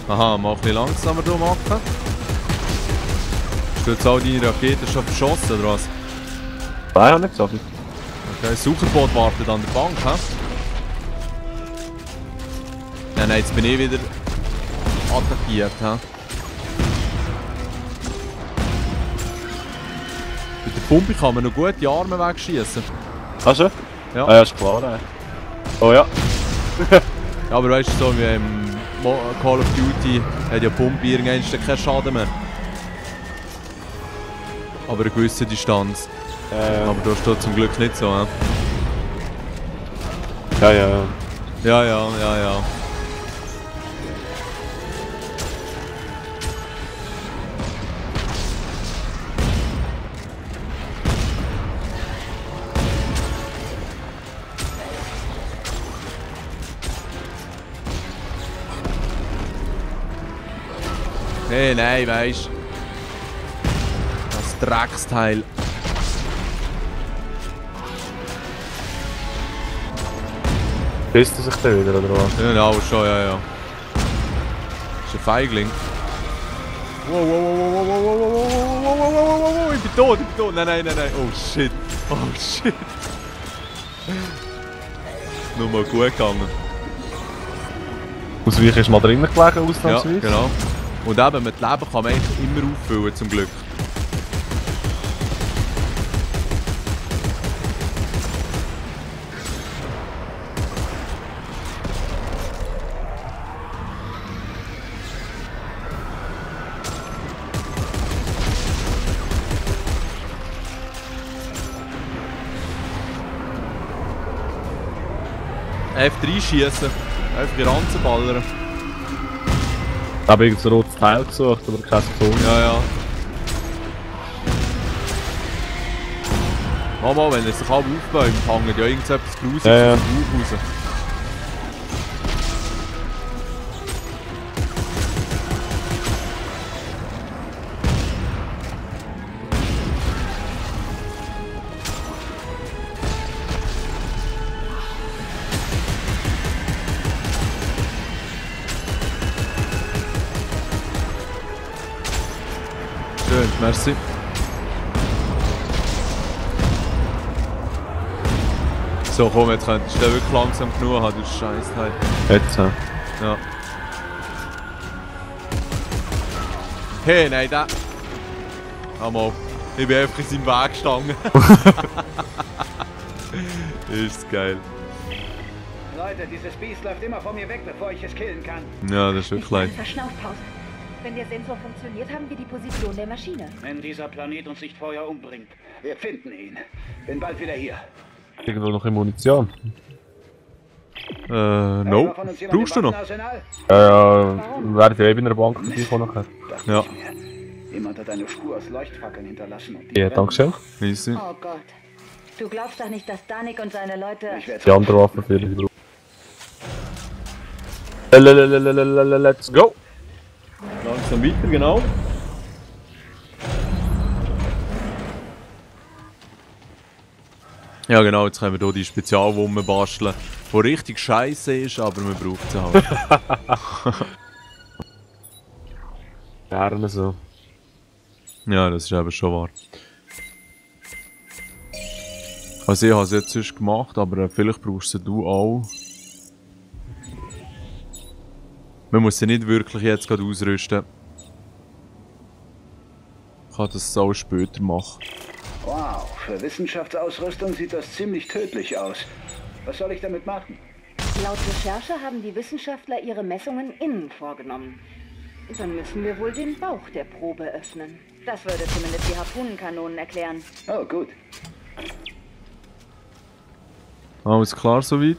Aha, mal ein bisschen langsamer hier machen. Hast du jetzt all deine Raketen schon verschossen, oder was? Nein, ich habe nicht gesagt. Okay, das Sucherboot wartet an der Bank, hä? Ja, nein, jetzt bin ich wieder attackiert, hä? Mit der Pumpe kann man noch gut die Arme wegschießen. Hast du? Ja. Ah ja, ist klar. Nein. Oh ja. Ja, aber weißt du, so wie im Call of Duty hat ja die Pumpe irgendwann keinen Schaden mehr. Aber eine gewisse Distanz. Aber da steht zum Glück nicht so, hä? Ja, ja. Ja, ja, ja, ja. Hey, nein, weisst. Das Drecksteil. Pisst er sich dann wieder, oder was? Genau, schon, ja, ja. Das ist ein Feigling. Wow, wow, wow, wow, wow, wow, wow, wow, wow, wow, wow, wow, wow, ich bin tot, Nein, nein, nein, nein. Oh shit. Oh shit. Nur mal gut gegangen. Ausweichen ist mal drinnen gelegen, Ja, ausnahmsweise. genau. Und eben, mit Leben kann man eigentlich immer auffüllen, zum Glück. Einfach reinschießen. Einfach in den Ranzen ballern. Ich habe irgend so ein rotes Teil gesucht, aber keins gefunden. Ja, ja. Mama, wenn er sich halb aufbäumt, hängt ja irgendetwas Grusiges Ja, ja. aus dem Bauch raus. Schön, merci. So, komm, jetzt könntest du den wirklich langsam genug haben, du Scheißteil. Jetzt, ja. Ja. Hey, nein, der. Mal. Ich bin einfach in seinem Weg gestanden. Ist geil. Leute, dieses Biest läuft immer von mir weg, bevor ich es killen kann. Ja, das ist wirklich leid. Verschnaufpause. Wenn der Sensor funktioniert, haben wir die Position der Maschine. Wenn dieser Planet uns nicht vorher umbringt, wir finden ihn. Bin bald wieder hier. Irgendwo noch in Munition. No. Brauchst du noch? Ja, werde ich eben in der Bank vorbeikommen nachher. Ja. Jemand hat eine Spur aus Leuchtfackeln hinterlassen. Und Ja, danke schön. Easy. Oh Gott. Du glaubst doch nicht, dass Danik und seine Leute... Ich werde Die andere Waffe für dich brauchen. Let's go! Langsam weiter, genau. Ja genau, jetzt können wir hier die Spezialwumme basteln, die richtig scheiße ist, aber man braucht sie halt. Gerne so. Ja, das ist eben schon wahr. Also ich habe es jetzt sonst gemacht, aber vielleicht brauchst du auch. Man muss sie nicht wirklich jetzt gerade ausrüsten. Ich kann das auch später machen. Wow, für Wissenschaftsausrüstung sieht das ziemlich tödlich aus. Was soll ich damit machen? Laut Recherche haben die Wissenschaftler ihre Messungen innen vorgenommen. Dann müssen wir wohl den Bauch der Probe öffnen. Das würde zumindest die Harpunenkanonen erklären. Oh, gut. Alles klar soweit?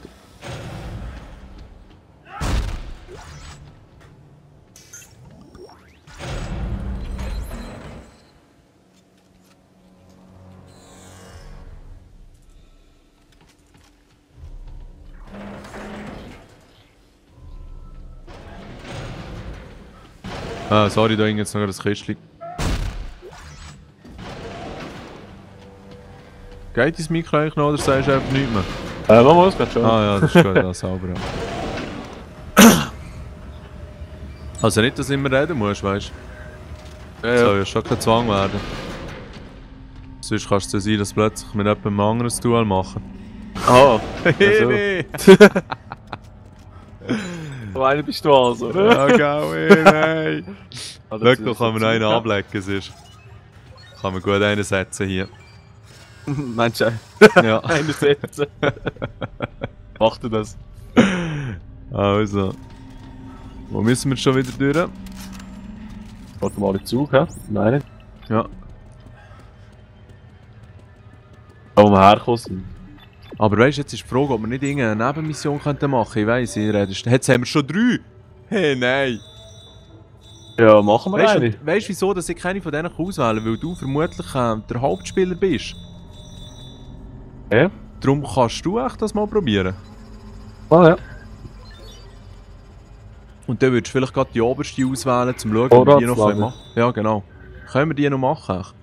Ah, sorry, da hängt jetzt noch das Kistchen. Geht dein Mikro eigentlich noch oder sagst du einfach nichts mehr? Mach mal, das geht schon. Ah ja, das ist gut, das sauber. Ja. Also nicht, dass du immer reden musst, weißt du? Ja, Soll ja schon kein Zwang werden. Sonst kann es ja sein, dass plötzlich mit jemandem anderes Duell machen. Ah, Hey, so einer bist du also. ja, geil, nein. Ah, Wirklich kann man noch einen ablecken, sonst kann man gut einen setzen hier. Meinst du, Ja. einen setzen? Mach du das? Also. Wo müssen wir schon wieder durch? Warte mal in den Zug, hä? Nein. Ja. Da wo wir hergekommen sind. Aber weißt du, jetzt ist die Frage, ob wir nicht irgendeine Nebenmission machen könnten. Ich weiss, ihr redet. Jetzt haben wir schon 3! Hey, nein! Ja, machen wir Weißt eine. du, wieso, dass ich keine von denen auswählen kann? Weil du vermutlich der Hauptspieler bist. Ja? Darum kannst du echt das mal probieren. Ah ja. Und dann würdest du vielleicht gerade die oberste auswählen, um zu schauen, ob wir die noch Vorratslager. machen können. Ja, genau. Können wir die noch machen? Echt?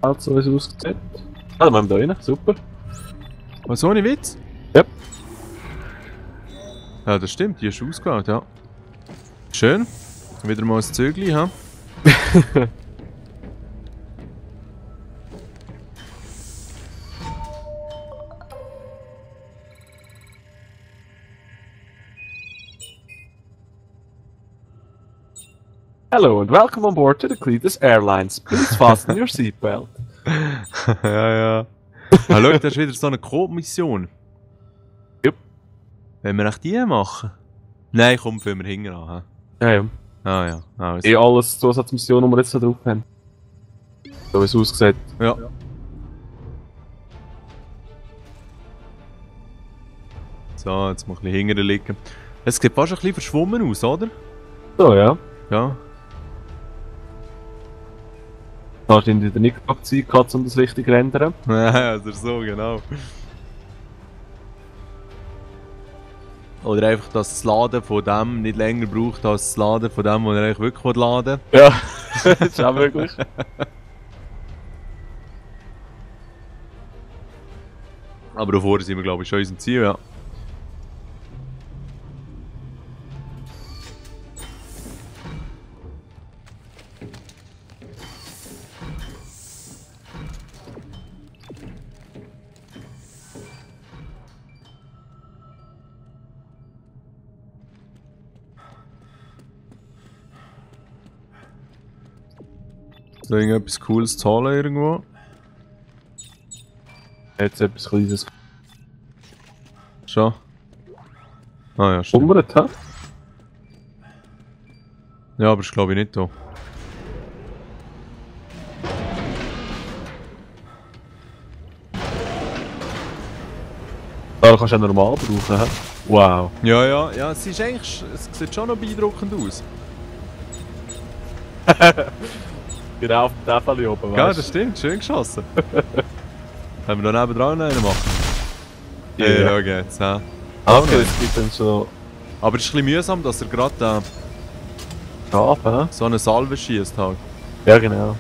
Hat so wie es ausgesehen. Ah, dann haben wir da rein. Super. Was, ohne Witz? Ja. Ja, das stimmt, die hast du ausgewählt, ja. Schön. Wieder mal ein Zögli, ha? Hello and welcome on board to the Cletus Airlines. Please fasten your seatbelt. Ja, ja. Ah, schau, das ist wieder so eine Coop-Mission. Jupp. Wenn wir echt die machen? Nein, komm, filmen wir hinten an, ha? Ja, ja. Ah ja, also. Eh alles Zusatzmissionen, die wir jetzt da drauf haben. So wie es aussieht. Ja. So, jetzt mal ein bisschen hinten liegen. Es sieht fast ein bisschen verschwommen aus, oder? So, ja. Ja. Da hast du in der nicht Zeit gehabt, um das richtig zu rendern. Ja, also so, genau. Oder einfach, dass das Laden von dem nicht länger braucht als das Laden von dem, was er eigentlich wirklich laden will. Ja, das ist auch möglich. Aber davor sind wir, glaube ich, schon in unserem Ziel, ja. So irgendetwas Cooles zu holen irgendwo. Jetzt etwas Kleines. Schon. Ah ja, stimmt. Hummert, hä? Ja, aber ist glaube ich nicht da. Da kannst du ja normal brauchen, hä? Wow. Ja, ja, ja, es ist eigentlich, es sieht schon noch beeindruckend aus. Genau auf dem Tafel oben, Ja, das stimmt, schön geschossen. Können wir da nebendran noch einen machen? Ja. Ja, geht's, ja. Okay, es gibt dann so Aber es ist ein bisschen mühsam, dass er gerade Schafe, hä? so eine Salve schießt halt. Ja, genau.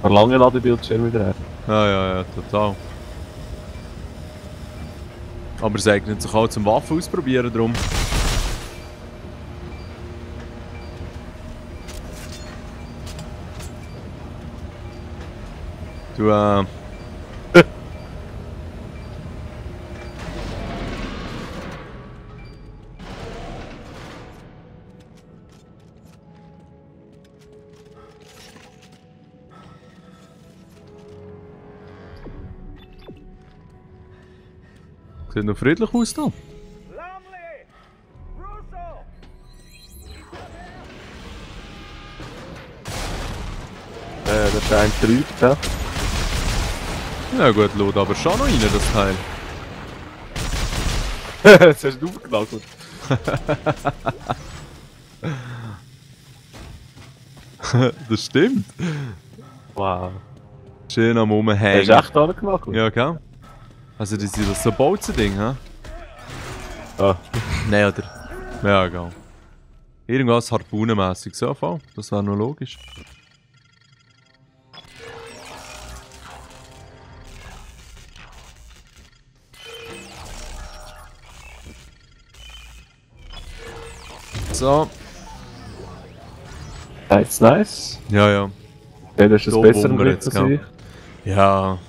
Ein lange Ladebildschirm wieder her. Ja, ja, ja, total. Aber es eignet sich auch zum Waffen ausprobieren drum. Du, sieht noch friedlich aus da. Der Schein trübt, hä? Ja gut, laut aber schon noch rein, das Teil. Jetzt hast du aufgeknallt. Das stimmt. Wow. Schön am Hast Rumhängen. du echt angeknallt? Ja, gell? Also das ist das so Bolzen-Ding, hä? Ah. Nein, oder? Ja, egal. Irgendwas harpunenmässig, so voll. Das wäre noch logisch. So. Nice, nice. Ja, ja. Dann ist es Da besser im wundert Griff es, zu gell? sein. Ja.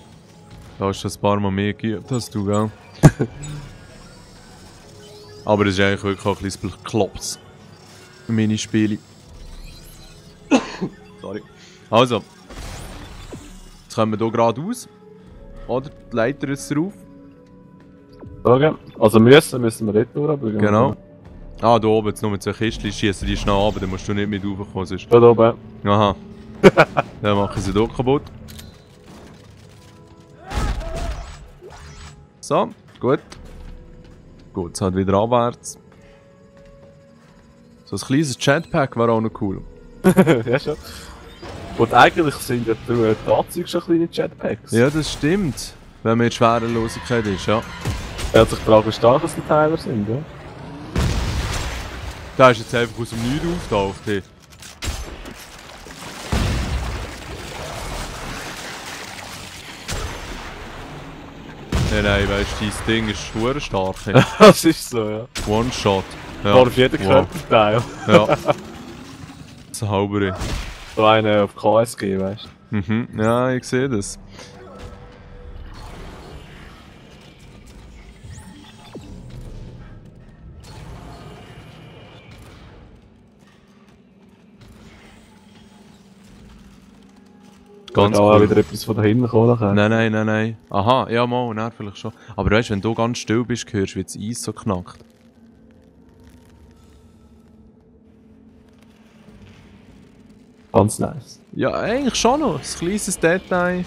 Da hast du ein paar Mal mehr geübt als du, gell? Aber das ist eigentlich wirklich auch ein bisschen Klops. Minispiele. Sorry. Also. Jetzt kommen wir hier geradeaus. Oder? Die Leiter ist drauf. Okay. Also müssen wir dort durch, aber Genau. Ah, da oben, jetzt nur mit so Kisten schießen die schnell ab, dann musst du nicht mit raufkommen. Sonst. Da oben. Aha. Dann machen sie hier kaputt. So, gut. Gut, jetzt halt wieder abwärts. So ein kleines Jetpack wäre auch noch cool. Ja, schon. Und eigentlich sind ja die Anzüge schon kleine Jetpacks. Ja, das stimmt. Wenn man in Schwerelosigkeit ist, ja. Er hat sich gefragt, wie stark das die Teiler sind, ja? Da ist jetzt einfach aus dem Nichts auftaucht. Hey. Nein, weißt du, dein Ding ist schwer stark. Hey. Das ist so, ja. One-Shot. Ja. Vor auf jeden Körperteil. Ja. Saubere. So einen auf KSG, weißt du. Mhm, ja, ich sehe das. Ganz Da auch cool. wieder etwas von da hinten kommen. Nein. Aha, ja mal, nein, vielleicht schon. Aber weißt du, wenn du ganz still bist, hörst du, wie das Eis so knackt. Ganz nice. Ja, eigentlich schon noch. Ein kleines Detail. Ein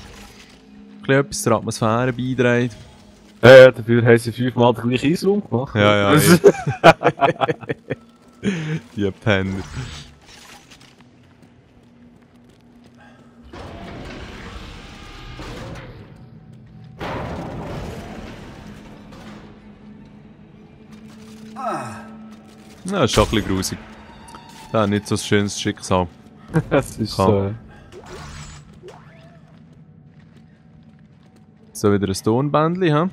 bisschen etwas zur Atmosphäre beiträgt. Dafür haben sie 5-mal den gleichen Eisraum gemacht. Ja, Die Penner. Ja, ist schon ein bisschen grusig. Das ist nicht so ein schönes Schicksal. Das ist Kann. so. So wieder ein Tonbändchen, hä?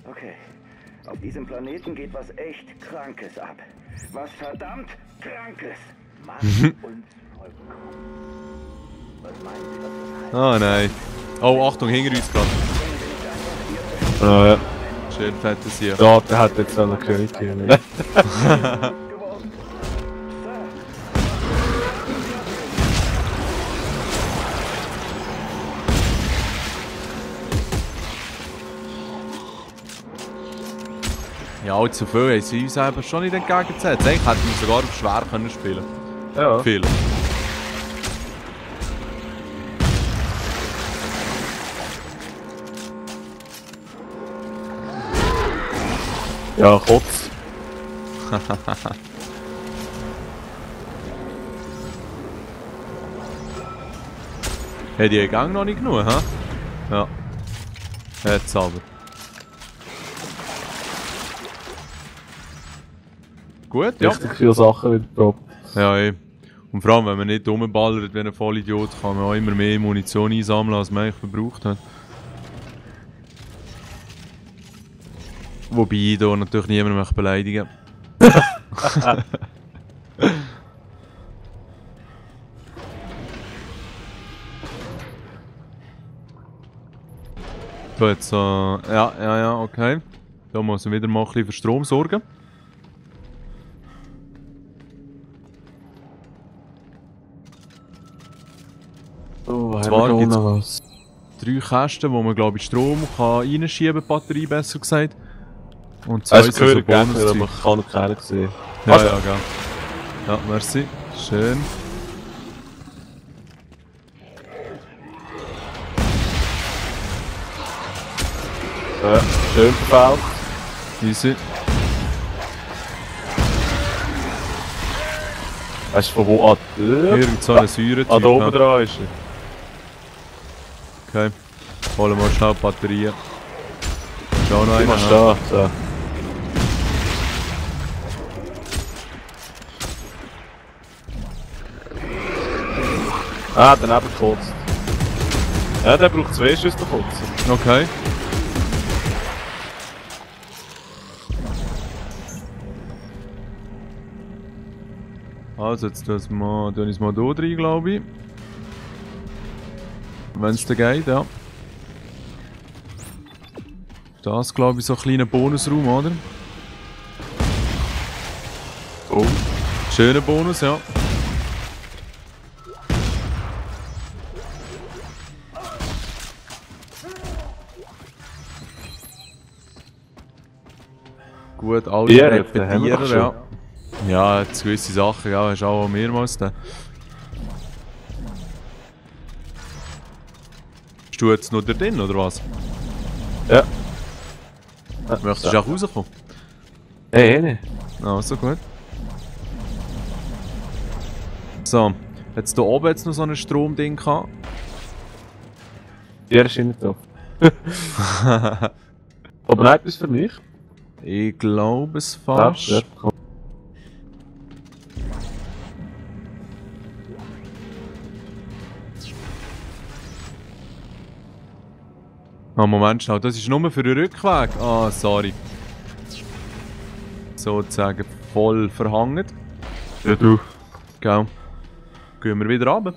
Okay. Auf diesem Planeten geht was echt Krankes ab. Was verdammt Krankes. Macht uns vollkommen. Was meinen Sie, was das heißt? Ah nein. Oh, Achtung, hinter uns gerade. Ah, ja. Schön fettes hier. Ja, der hat jetzt auch noch gehört hier. Ne? Ja, allzu viel haben sie uns eben schon nicht entgegengesetzt. Eigentlich hätten wir sogar auf schwer können spielen. Ja. Viel. Ja, Kotz. Hat die Gang noch nicht genug, hä? Ja. Jetzt aber. Gut, ja. Richtig viele Sachen wieder probiert. Ja, eh. Und vor allem, wenn man nicht rumballert wie ein Vollidiot, kann man auch immer mehr Munition einsammeln, als man eigentlich verbraucht hat. Wobei ich hier natürlich niemanden möchte beleidigen. So, jetzt ja, okay. Da muss ich wieder mal ein bisschen für Strom sorgen. Oh, Zwar haben wir gibt's- da noch was? 3 Kästen, wo man glaube ich Strom kann reinschieben kann, Batterie besser gesagt. Und Das zwei ist sind so gehört, aber Bonuszeug. ich kann noch keinen sehen. Ja, ja, gell. Ja, merci. Schön. Ja, schön verfehlt. Easy. Weißt du von wo an? Irgend so eine Säure. Ah, da oben dran ist er. Okay. Holen wir schnell die Batterien. Schau noch Die einen. machst ja. da. So. Ah, daneben gekotzt. Ja, der braucht 2 Schüsse zu kotzen. Okay. Also, jetzt tue ich es mal hier rein, glaube ich. Wenn es dann geht, ja. Das, glaube ich, so ein kleiner Bonusraum, oder? Oh. Schöner Bonus, ja. Gut, alte Ja, jetzt haben wir doch Repetierer, schon. ja. Ja, jetzt gewisse Sachen, ja, hast du auch mehrmals da. Bist du jetzt noch da drin, oder was? Ja. Möchtest du auch rauskommen? Hey. Also gut. So, jetzt hier oben jetzt noch so ein Stromding gehabt. Ja, ist nicht drauf. Aber noch etwas für mich. Ich glaube es fast. Ja, komm. Ah, Moment schnell, das ist nur für den Rückweg. Ah, sorry. Sozusagen voll verhangen. Ja, du. Gell. Gehen wir wieder runter.